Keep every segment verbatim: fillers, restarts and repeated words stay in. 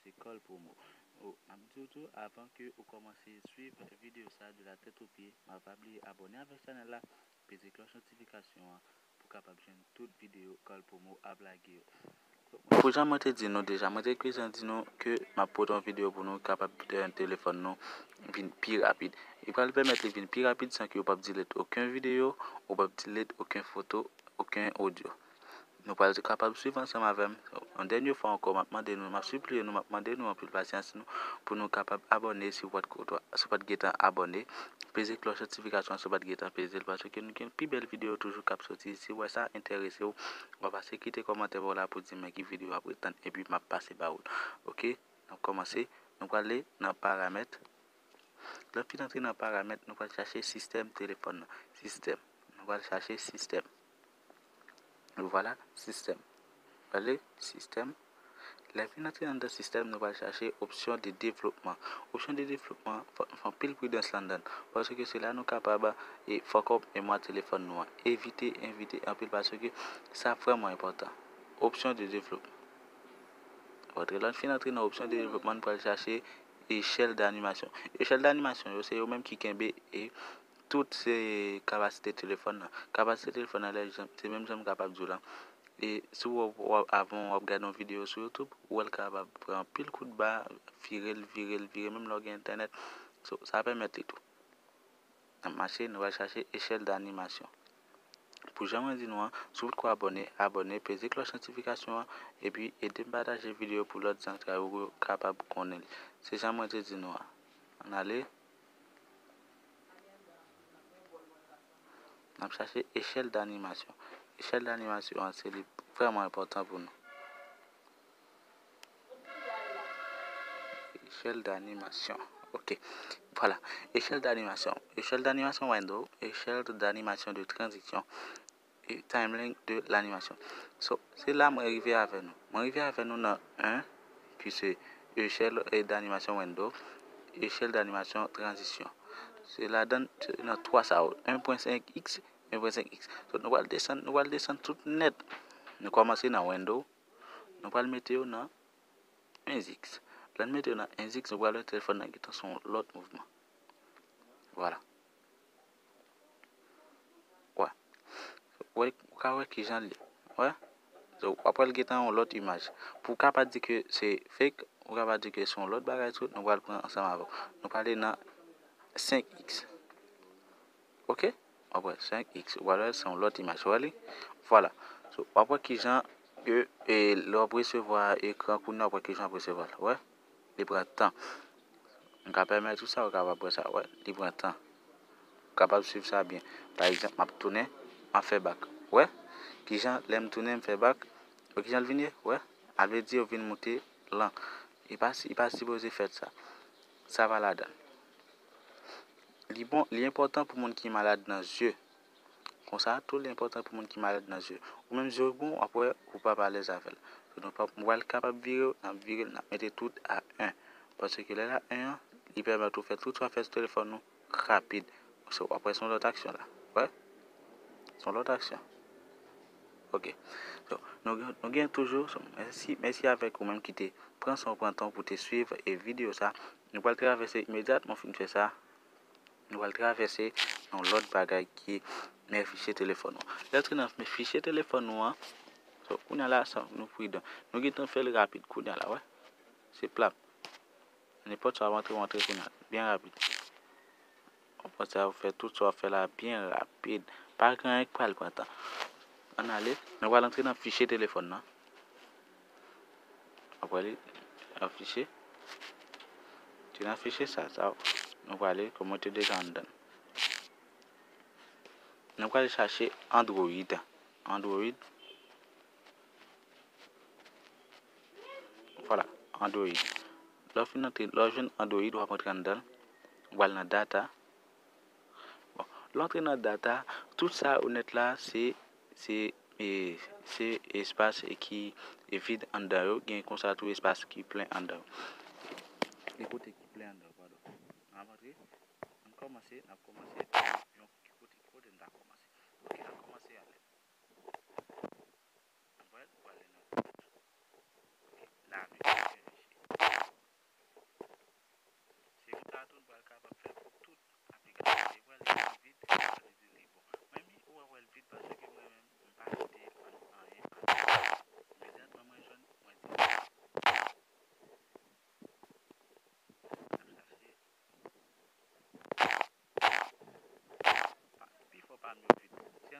se Call Promo. O, m ap di w tou, avan ke ou kòmanse swiv videyo sa de la tèt o pye, ma pa bliye abòne avèk chanèl la, peze klòch notifikasyon an pou kapab jwenn tout videyo Call Promo ap lage yo. Pou jan mwen te di nou deja, mwen te gentan di nou ke m ap pote yon videyo pou nou kapab fè telefòn nou vin pi rapid. Li pral pèmèt li vin pi rapid san ke ou p ap delete okenn videyo, ou p ap delete okenn foto, okenn odyo. Nou pral kapab swiv ansanm avè m. Yon dènye fwa ankò, m ap mande nou, m ap sipliye nou, m ap mande nou anpil pasyans nou pou nou kapab abòne si w pa t ko-, si w pa t gentan abòne. Peze klòch notifikasyon an si w pa t gentan peze l, paske nou gen pi bèl videyo toujou k ap soti. Si w wè sa enterese w, w a pase kite kòmantè pa w la pou di m men ki videyo w ap ret tann, epi m ap pase ba ou l. Oke, n ap kòmanse. Nou prale nan paramèt. Lè w fin antre nan paramèt, nou pral chache sistèm telefòn nan. Sistèm. Nou pral chache sistèm. Vwala, sistèm. Prale, sistèm. Lè w fin antre anndan sistèm, nou pral chache opsyon de devlopman. Opsyon de devlopman, fò n fè anpil pridans ladan l. Paske se la nou kapab, e, fuck up memwa telefòn nou an. Evite, evite anpil paske sa vrèman enpòtan. Opsyon de devlopman. Antre, lè n fin antre nan opsyon de devlopman, nou pral chache echèl danimasyon. Echèl danimasyon yo, se yo menm ki kenbe, e, tout se kapasite telefòn nan. Kapasite telefòn nan, lè jan, se menm jan m kapab di w la. E si w, w, avan w ap gade yon videyo sou YouTube, ou wè l kapab pran anpil kout ba, vire l, vire l, vire, menm lè w gen entènèt. So, sa pèmèt li tou. N ap mache, nou pral chache echèl danimasyon. Pou jan mwen di nou an, si w potko abòne, abòne, peze klòch notifikasyon an, epi ede m pataje videyo pou lòt zantray ou yo kapab konnen li. Se jan mwen te di nou an. Ann ale. N ap chache echèl danimasyon. Echèl danimasyon an, se li vrèman enpòtan pou nou. Echèl danimasyon. Oke. Vwala. Echèl danimasyon. Echèl danimasyon window. Echèl danimasyon de tranzisyon. E timeline de l'animation. So, se la mwen rive avè nou. Mwen rive avè nou nan en, ki se echèl, e, danimasyon window, echèl danimasyon tranzisyon. Se ladan, se nan twa sa yo, en pwen senk x, en pwen senk x. So, nou pral desann, nou pral desann tout nèt. Nou kòmanse nan window, nou pral mete yo nan en x. Lè n mete yo nan en x, nou pral wè telefòn nan gentan se yon lòt mouvman. Vwala. Wè. Wè, ou ka wè kijan l ye. Wè. So, w ap wè l gentan yon lòt imaj. Pou w ka pa di ke se fake, ou ka pa di ke se yon lòt bagay tou, nou pral pran ansanm avè w. Nou prale nan senk x. Oke? W ap wè senk x. Ou pral wè se yon lòt imaj. Wè li? Vwala. So, w ap wè kijan ke, e, lè w ap resevwa ekran kounye a, w ap wè kijan w ap resevwa l. Wè? Li pran tan. M ka pèmèt ou sa, ou kapab wè sa. Wè, li pran tan. Ou kapab swiv sa byen. Pa egzanp, m ap tounen, m ap fè bak. Wè? Kijan, lè m tounen, m fè bak. Wè kijan l vin ye? Wè? A vle di, yo vin moute lan. Li pa, li pa sipoze fèt sa. Sa pa ladan l. Li bon, li enpòtan pou moun ki malad nan zye. Konsa tou, li enpòtan pou moun ki malad nan zye. Ou menm zye w bon, w ap wè, ou p ap alèz avè l. So, nou p ap, mwen kapab vire, n ap vire, n ap mete tout a en. Paske lè l a en an, li pèmèt ou fè tout sa w fè sou telefòn ou rapid. So, w ap wè se yon lòt aksyon la. Wè? Se yon lòt aksyon. Oke. So, nou gen, nou gen toujou, so, mèsi, mèsi avèk ou menm ki te pran san w pran tan w pou te swiv e videyo sa. Nou pral travèse imedyatman fin fè sa. Nou pral travèse yon lòt bagay ki men fichye telefòn ou an. Lè w antre nan men fichye telefòn ou an, so, kounye a la, sa, nou pridan. Nou gentan fè l rapid kounye a la, wè. Se plap. Nenpòt sa w ap antre, w antre kounye a. Byen rapid. Konsa, w fè tout sa w ap fè la byen rapid. Pa gen anyen k pral pran tan. Ann ale, nou pral antre nan fichye telefòn nan. Apre li, afiche. Ti nan fichye sa, sa, nou prale, kòm mwen te deja anndan. Nou prale chache Android. Android. Vwala, Android. Lè w fin antre, lè w jwenn Android, w ap antre anndan l. W al nan data. Bon, lè w antre nan data, tout sa ou nèt la, se, se, e, se espas ki vid anndan yo, gen konsa tou espas ki plen anndan yo. Gen kote ki plen anndan yo, padon. N ap antre, n ap kòmanse, n ap kòmanse yon ki kote, ki kote n ta kòmanse. Oke, n ap kòmanse ale. Ann pral, pral nan la menm ki fè fichye.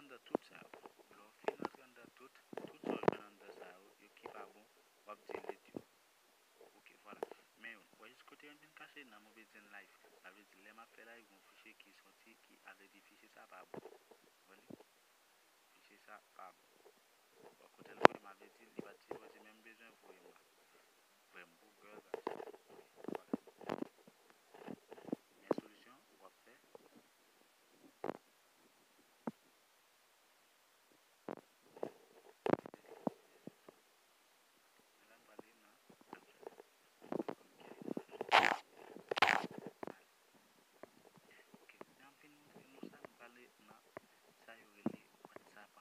anndan tout sa yo. Lè w fin antre anndan tout, tout sa w jwenn anndan sa yo, yo ki pa bon, w ap delete yo. Ok, vwala. Men yo, w wè jis kote yo vin kache nan Mobidian Life. Sa vle di, lè m ap fè live, gon fichye ki soti, ki, sa vle di fichye sa pa bon. Wè li? Fichye sa pa bon. Bon, kote l voye m, sa vle di, li pa t sipoze menm bezwen voye m la. Vrèman, Google, guys. Vwala. Men solisyon, w ap fè. Ok, lè m fin montre nou sa, nou prale nan sa yo rele WhatsApp.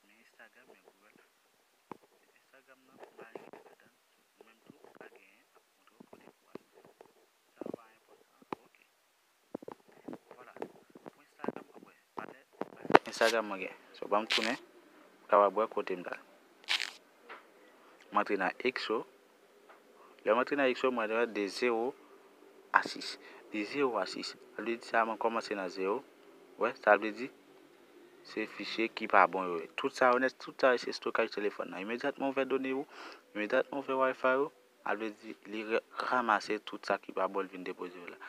Men Instagram, men Google. Instagram nan, m pa gen ladan. Ou menm tou, ou ka genyen, m ap montre w kote pou al. Sa yo pa enpòtan. Ok. Vwala. Pou Instagram, w ap wè. Patè, Instagram mwen gen. So, ban m tounen. Ou kapab wè kote m pral. M antre nan X yo. Lè m antre nan X yo, mwen wè de zewo a sis. De zewo a sis. Sa vle di sa, mwen kòmanse nan zewo. Wè, sa vle di, se fichye ki pa bon yo ye. Tout sa yo nèt, tout sa yo se estokaj telefòn nan. Imedyatman ou ouvè done ou, imedyatman ou ouvè Wi-Fi ou, sa vle di, li re-, ranmase tout sa ki pa bon, l vin depoze yo la.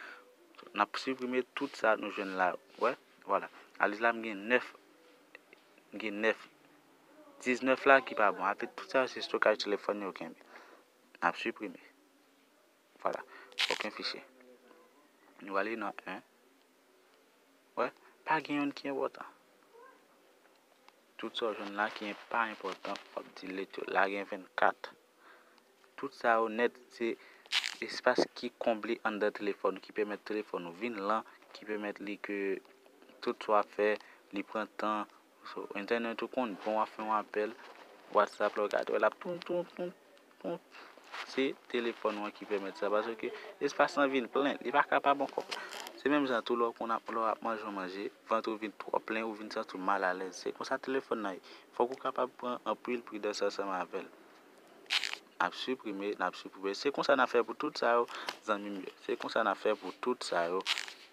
N ap siprime tout sa nou jwenn la yo. Wè, vwala. Sa vle di la, m gen nèf, m gen nèf. Diznèf la ki pa bon. Avèk tout sa yo, se estokaj telefòn yo kenbe. N ap siprime. Vwala. Okenn fichye. Nou ale nan en. Wè, pa gen youn ki enpòtan. Tout sa w jwenn la ki pa enpòtan, w ap delete yo. La gen vennkat. Tout sa yo nèt, se espas ki konble anndan telefòn, ki pèmèt telefòn ou vin lan, ki pèmèt li ke tout sa w ap fè, li pran tan. So, entènèt ou konn bon, w ap fè yon apèl, WhatsApp la, w gade, wè, l ap toun, toun, toun, toun. Se telefòn ou an ki pèmèt sa, paske espas lan vin plen, li pa kapab ankò. Se menm jan tou lè w konn ap, lè w ap manje yon manje, vant ou vin twò plen, ou vin santi w malalèz. Se konsa telefòn nan ye. Fòk ou kapab pran anpil pridans ansanm avè l. N ap siprime, n ap siprime. Se konsa n ap fè pou tout sa yo, zanmi m yo. Se konsa n ap fè pou tout sa yo,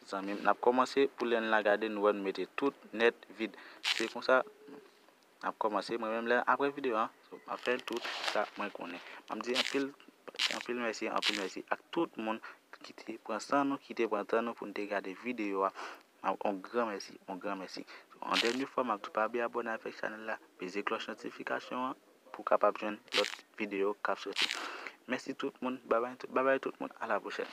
zanmi m. N ap kòmanse pou lè n la gade, nou wè nou mete tout nèt vid. Se konsa n ap kòmanse. Mwen menm lè, apre videyo a, m ap fè tout sa mwen konnen. M ap di anpil, anpil mèsi, anpil mèsi ak tout moun ki te pran san nou, ki te pran tan nou pou n te gade videyo a. Yon gran mèsi, yon gran mèsi. Yon dènye fwa, m ap di w pa bliye abòne avèk chanèl la, peze klòch notifikasyon an pou w kapab jwenn lòt videyo k ap soti. Mèsi tout moun, babay tout, babay tout moun, a la pwochèn.